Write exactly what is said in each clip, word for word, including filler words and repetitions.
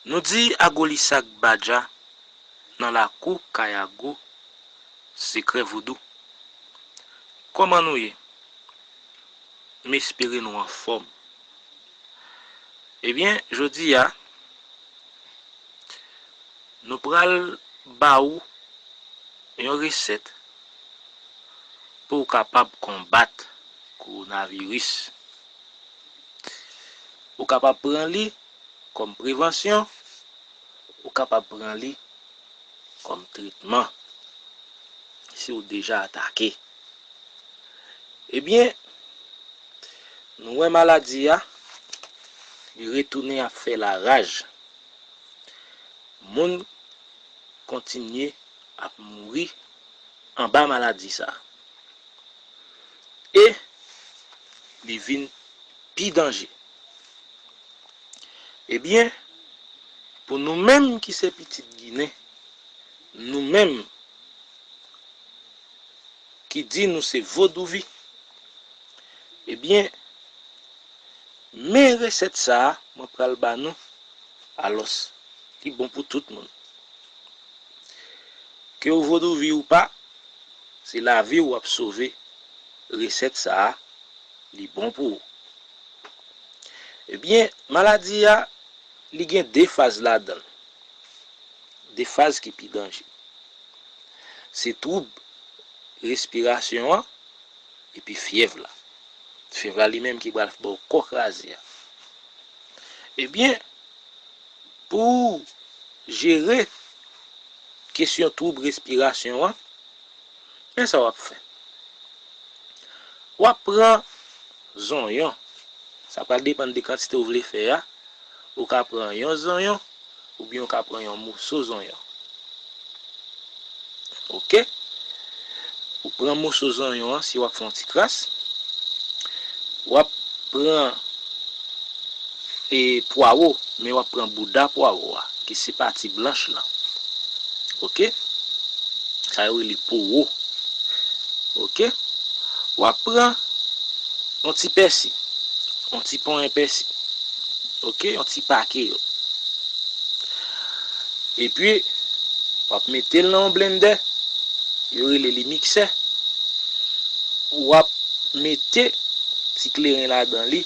Nou di Agolisak Badja nan lakou Kayago, sekrè vodou. Kòman nou ye? M espere nou anfòm. Ebyen, jodi a, nou pral ba ou yon resèt pou w kapab konbat kowonaviris. Ou kapab pran li kòm prevansyon, ou kapab pran li kòm tretman si w deja atake. Ebyen, nou wè maladi a, li retounen ap fè laraj. Moun kontinye ap mouri anba maladi sa a. E li vin pi danje. Ebyen, pou nou menm ki se pitit Ginen, nou menm ki di nou se Vodouvi, ebyen, men resèt sa a mwen pral ba nou, alòs, li bon pou tout moun. Ke w Vodouvi ou pa, se lavi w w ap sove, resèt sa a, li bon pou ou. Ebyen, maladi a, li gen de faz ladan l. De faz ki pi danje. Se twoub respirasyon an epi fyèv la. Fyèv la li menm ki pral ba w kò kraze a. Ebyen, pou w jere kesyon twoub respirasyon an, men sa w ap fè. W ap pran zonyon. Sa pral depann de kantite w vle fè a. Ou ka pran yon zonyon, oubyen w ka pran yon moso zonyon. Oke? Ou pran moso zonyon an, si w ap fè yon ti kras. W ap pran, e, pwawo, men w ap pran bouda pwawo a, ki se pati blanch lan. Oke? Sa yo rele powo. Oke? W ap pran yon ti pèsi, yon ti ponyen pèsi. Oke? Yon ti pake yo. Epi, w ap mete l nan yon blendè, yo rele li miksè. W ap mete ti kleren ladan li,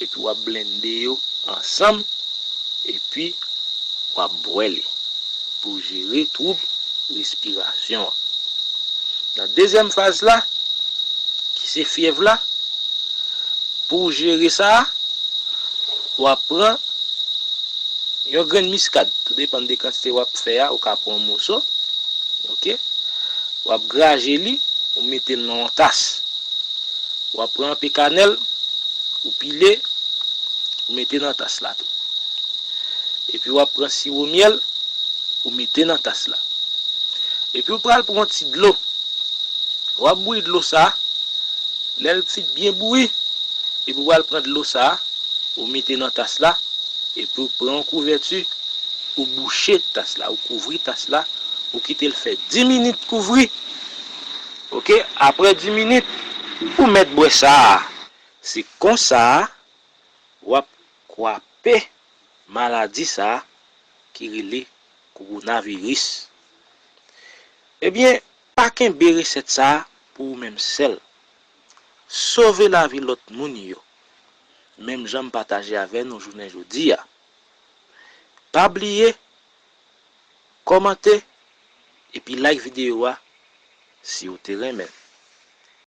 epi w ap blende yo ansanm, epi w ap bwè li pou jere twoub respirasyon an. Nan dezyèm faz la, ki se fyèv la, pou w jere sa a, w ap pran yon grenn miskad, tou depann de kantite w ap fè a, ou ka pran yon moso, oke? W ap graje li, ou mete l nan yon tas. W ap pran anpe kanèl, ou pile, ou mete nan tas la tou. Epi w ap pran siwo myèl, ou mete nan tas la. Epi w pral pran yon ti dlo. W ap bouyi dlo sa a. Lè l fin byen bouyi, epi w pral pran dlo sa a, ou mete nan tas la, epi w pran yon kouvèti, ou bouche tas la, ou kouvri tas la, ou kite l fè dis minit kouvri. Oke, apre dis minit, ou mèt bwè sa a. Se konsa a w ap kwape maladi sa a ki rele kowonaviris. Ebyen, pa kenbe resèt sa a pou ou menm sèl. Sove lavi lòt moun yo, menm jan m pataje avè nou jounen jodi a. Pa bliye kòmante epi like videyo a si w te renmen l.